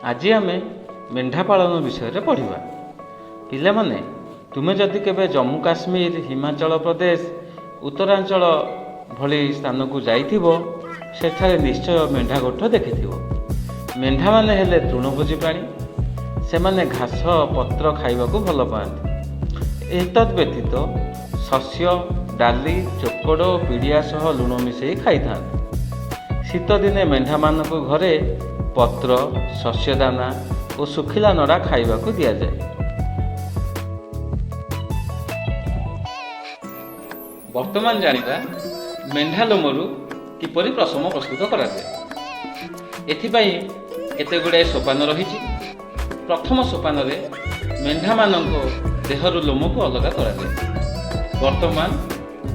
ଆଜି ଆମେ ମେଣ୍ଢା ପାଳନ ବିଷୟରେ ପଢ଼ିବା। ପିଲାମାନେ, ତୁମେ ଯଦି କେବେ ଜମ୍ମୁ କାଶ୍ମୀର, ହିମାଚଳ ପ୍ରଦେଶ, ଉତ୍ତରାଞ୍ଚଳ ଭଳି ସ୍ଥାନକୁ ଯାଇଥିବ, ସେଠାରେ ନିଶ୍ଚୟ ମେଣ୍ଢା ଗୋଠ ଦେଖିଥିବ। ମେଣ୍ଢାମାନେ ହେଲେ ତୃଣଭୋଜୀ ପ୍ରାଣୀ। ସେମାନେ ଘାସ ପତ୍ର ଖାଇବାକୁ ଭଲ ପାଆନ୍ତି। ଏତଦ୍ ବ୍ୟତୀତ ଶସ୍ୟ, ଡାଲି, ଚୋକଡ଼ ଓ ପିଡ଼ିଆ ସହ ଲୁଣ ମିଶାଇ ଖାଇଥାନ୍ତି। ଶୀତଦିନେ ମେଣ୍ଢାମାନଙ୍କୁ ଘରେ ପତ୍ର, ଶସ୍ୟ ଦାନା ଓ ଶୁଖିଲା ନଡ଼ା ଖାଇବାକୁ ଦିଆଯାଏ। ବର୍ତ୍ତମାନ ଜାଣିବା ମେଣ୍ଢା ଲୋମରୁ କିପରି ପଶମ ପ୍ରସ୍ତୁତ କରାଯାଏ। ଏଥିପାଇଁ କେତେ ଗୁଡ଼ିଏ ସୋପାନ ରହିଛି। ପ୍ରଥମ ସୋପାନରେ ମେଣ୍ଢାମାନଙ୍କ ଦେହରୁ ଲୋମକୁ ଅଲଗା କରାଯାଏ। ବର୍ତ୍ତମାନ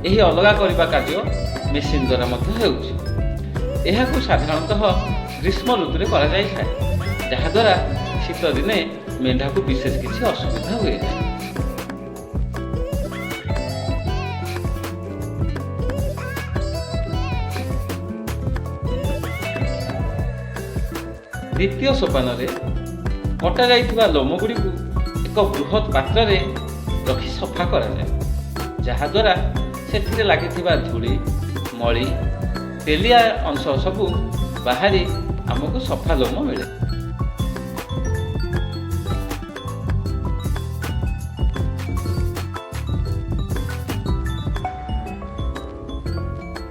ଏହି ଅଲଗା କରିବା କାର୍ଯ୍ୟ ମେସିନ୍ ଦ୍ୱାରା ମଧ୍ୟ ହେଉଛି। ଏହାକୁ ସାଧାରଣତଃ ଗ୍ରୀଷ୍ମ ଋତୁରେ କରାଯାଇଥାଏ, ଯାହାଦ୍ୱାରା ଶୀତ ଦିନେ ମେଣ୍ଢାକୁ ବିଶେଷ କିଛି ଅସୁବିଧା ହୁଏ ନାହିଁ। ଦ୍ୱିତୀୟ ସୋପାନରେ କଟାଯାଇଥିବା ଲୋମଗୁଡ଼ିକୁ ଏକ ବୃହତ୍ ପାତ୍ରରେ ରଖି ସଫା କରାଯାଏ, ଯାହାଦ୍ୱାରା ସେଥିରେ ଲାଗିଥିବା ଧୂଳି, ମଳି, ତେଲିଆ ଅଂଶ ସବୁ ବାହାରି ଆମକୁ ସଫା ଲୋମ ମିଳେ।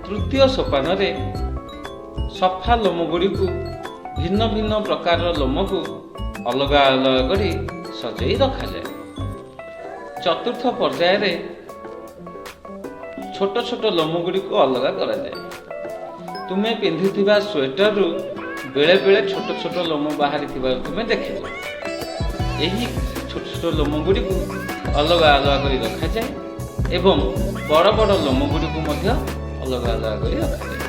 ତୃତୀୟ ସୋପାନରେ ସଫା ଲୋମଗୁଡ଼ିକୁ ଭିନ୍ନ ଭିନ୍ନ ପ୍ରକାରର ଲୋମକୁ ଅଲଗା ଅଲଗା କରି ସଜେଇ ରଖାଯାଏ। ଚତୁର୍ଥ ପର୍ଯ୍ୟାୟରେ ଛୋଟ ଛୋଟ ଲୋମଗୁଡ଼ିକୁ ଅଲଗା କରାଯାଏ। ତୁମେ ପିନ୍ଧୁଥିବା ସ୍ୱେଟରରୁ ବେଳେବେଳେ ଛୋଟ ଛୋଟ ଲୋମ ବାହାରିଥିବାର ତୁମେ ଦେଖିବ। ଏହି ଛୋଟ ଛୋଟ ଲୋମଗୁଡ଼ିକୁ ଅଲଗା ଅଲଗା କରି ରଖାଯାଏ ଏବଂ ବଡ଼ ବଡ଼ ଲୋମଗୁଡ଼ିକୁ ମଧ୍ୟ ଅଲଗା ଅଲଗା କରି ରଖାଯାଏ।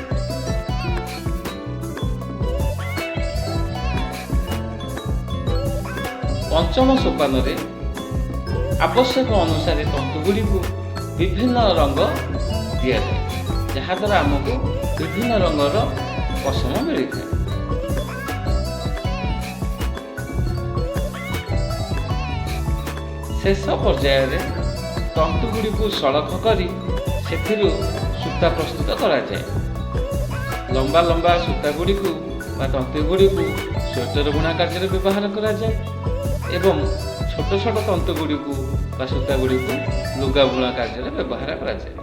ପଞ୍ଚମ ସୋପାନରେ ଆବଶ୍ୟକ ଅନୁସାରେ ତନ୍ତୁଗୁଡ଼ିକୁ ବିଭିନ୍ନ ରଙ୍ଗ ଦିଆଯାଏ, ଯାହାଦ୍ୱାରା ଆମକୁ ବିଭିନ୍ନ ରଙ୍ଗର ପଶମ ମିଳିଥାଏ। ଶେଷ ପର୍ଯ୍ୟାୟରେ ତନ୍ତୁଗୁଡ଼ିକୁ ସଳଖ କରି ସେଥିରୁ ସୂତା ପ୍ରସ୍ତୁତ କରାଯାଏ। ଲମ୍ବା ଲମ୍ବା ସୂତାଗୁଡ଼ିକୁ ବା ତନ୍ତୁଗୁଡ଼ିକୁ ସ୍ୱେଟର ବୁଣା କାର୍ଯ୍ୟରେ ବ୍ୟବହାର କରାଯାଏ ଏବଂ ଛୋଟ ଛୋଟ ତନ୍ତୁଗୁଡ଼ିକୁ ବା ସୂତାଗୁଡ଼ିକୁ ଲୁଗା ବୁଣା କାର୍ଯ୍ୟରେ ବ୍ୟବହାର କରାଯାଏ।